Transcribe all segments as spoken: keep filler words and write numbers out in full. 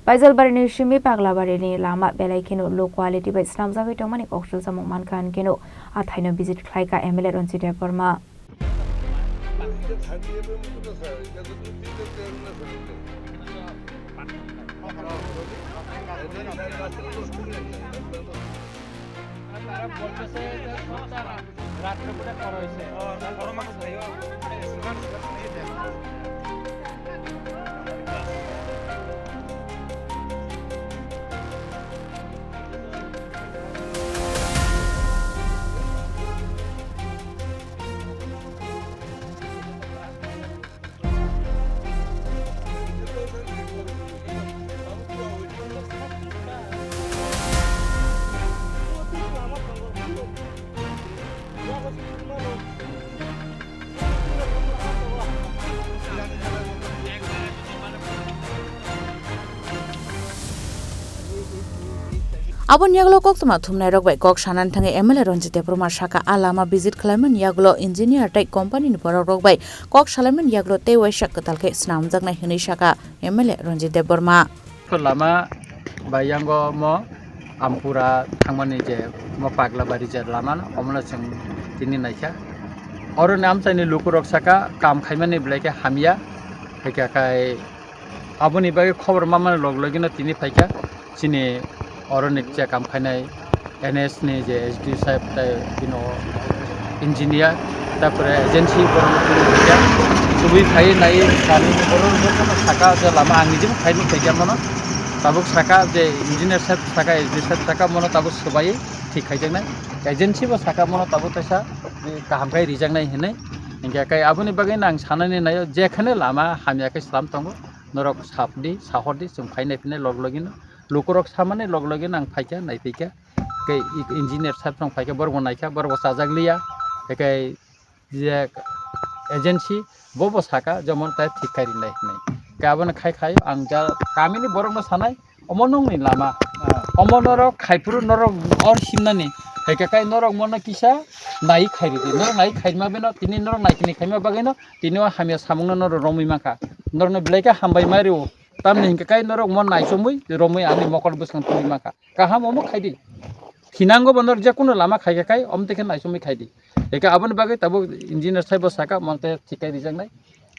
Baijalbarini simi Paglabarini lama belai kheno low quality bai swnamjagwi tongmani kok sujamung mankha, hinkhe no a thaino visit khlaikha M L A Ranjit Debbarma. Aboni yagulo koktwma thumnairok bai kok sanani thangwi M L A Ranjit Debbarma saka, a lama visit khlaimani yagulo engineer tei company ni borok rok bai kok salaimani yagulo tei waisa kwtal khe swnamjaknai hwnwi saka M L A Ranjit Debbarma. Lama bai yango mo Ampura thangmani je mo Paglabari je lama no, omono chwng tini naikha. Oro ni amchaini lukurok saka kam khaimani belai khe hamya, haikha khai aboni bagwi khobor mamani log logino tini phaikha chini oro ni je kam khainai N S ni je S D saheb tei bino engineer, tarpore agency borok tini phaikha. Tubui phai nai kami borok jotono saka je lama ang nijebo khaini khaikha mono. Tabuk saka je engineer saheb saka, S D saheb saka mono tabuk swbai thik khaijaknai. Agency bo saka mono tabuk teisa kaham khai rijaknai hinwi. Hinkhe kai aboni bagwi no ang sanani naio, jekhane lama hamya khe slam tongo, norok sapdi, sahordi, chwng phainai phinai log logino. Lukurok samani log logino ang phaikha, naiphaikha. Khe engineer saheb rok phaikha, borok bo naikha, borok bo chajak liya. Khe je agency bo bo saka, jemon tai thik khai rinai hinwi. Khe abono khai khai ang ja kamini borokno sanai, omo nongni lama. Omo norok khai phuru norok or simnani. Hai khe kai norok mono kisa nai khai ridi. Norok nai khai ma beno tini norok nai kini khai ma bagwino tini o hamya samungno norok romwi mankha. Norokno belai khe hambai ma rio. Tamni hinkhe kai norok mo naichomwi romwi ani mokol bwskang twi mankha. Kaham omo khaidi. Thinango bo nor je kunu lama khaikha kai, omo tei khe naichomwi khaidi. Eke aboni bagwi tabuk engineer saibo saka, omo tei thik khai rijaknai.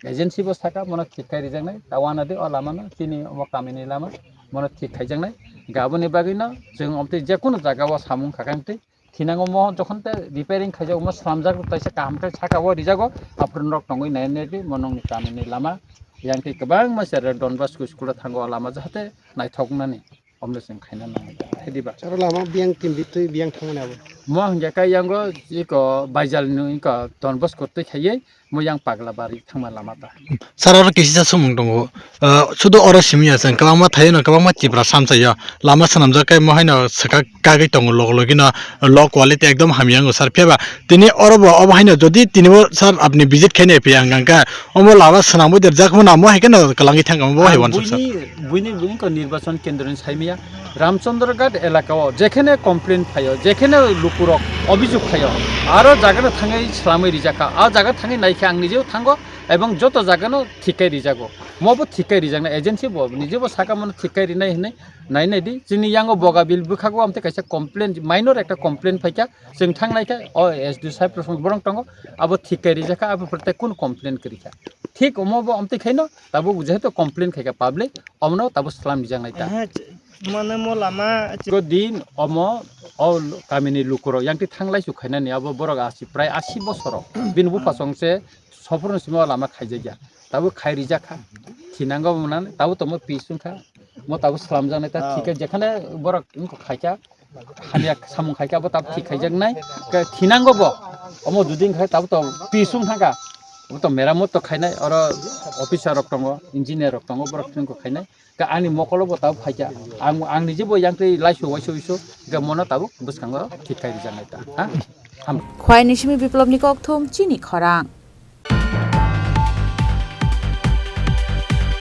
Agency bo saka, mono thik khai rijaknai. Ta wanadi o lama no, chini omo kamini lama, mono thik khaijaknai. Eke aboni bagwi no, chwng omo tei je kunu jaga o samung kha khe tei thinango mo jokhon tei repairing khaijak, omo slamjak, taisa kaham khe saka o rijago, aphuru norok tongwi nai nai di, mo nongni kamini lama. Yang tei kwbangma sera Don Bosco school o thango o lama, jahate naithoknani. Omle chwng khaina nango. Hediba. Charo lama biyang timbi twi biyang thangmani abo. Mo hingya kai yango iko Baijal ni iko Don Bosco twi khaiye mo yang Pagla Bari thangma lama ta. Sir, oro kisi sa sumung tongo. Ah, sudo oro simi ya chwng kwbangma thaio no kwbangma Tipra samsai yo. Lama swnamjak kai mo haino swkak kagwi tongo log logi no low quality ekdom hamya wngo sir. Phiya ba tini oro bo obo haino jodi tini bo sir apni visit khainai phiya hwnkha hwnkha omo lama swnamwi derjak mo namo hai kheno kwlangwi thangkha mo bo hai Ang wansuk sir. Buini, buini, buini ko nirbachon kendro ni saimaya. Ramchandra Ghat elaka o jekhene complain phaio, jekhene lukurok obijog khaio, aro jaga no thangwi slamwi rijak kha. A jaga thangwi naikhe ang nijeo thango ebong joto jaga no thik khai rijago. Mo bo thik khai rijaknai agency bo nijebo saka mano thik khai rinai hinwi nai nai di. Chini yango Bogabil bwkhago amtwi kaisa complain, minor ekta complain phaikha. Chwng thang naikha o S D saheb rok borong tongo, abo thik khai rijak kha, abo pore tei kunu complain kwrwi kha. Thik omo bo amtwi khaino tabuk jehetu complain khaikha public, omono tabuk slam rijaknai ta. Ehe, ch-, mane mo lama ch- Go din omo o kamini lukurok yang twi thanglai su khainani abo borok asi prai asi bosoro. Bini bupha song se sophurno simi o lama khaijakya. Tabuk khai rijakha. Thinango mwnani tabuk tomo pi sungkha. Mo tabuk slamjaknai ta thikhe jekhane borok wngkha khaikha. Hamya samung khaikhe abo tabuk thik khaijaknai. Khe thinango bo. Omo judi wngkha tabuk to pi sung thangkha. Abo to meramot to khainai oro officer rok tongo, engineer rok tongo, borok wngkha khainai. Khe ani mokolo bo tabuk phaikha. Ang, ang nijebo yang twi laisu waisu isu. Khe mono tabuk bwskango thik khai rijaknai ta. Ha? Ham. Khwai ni simi Biplop ni kokthum chini khorang.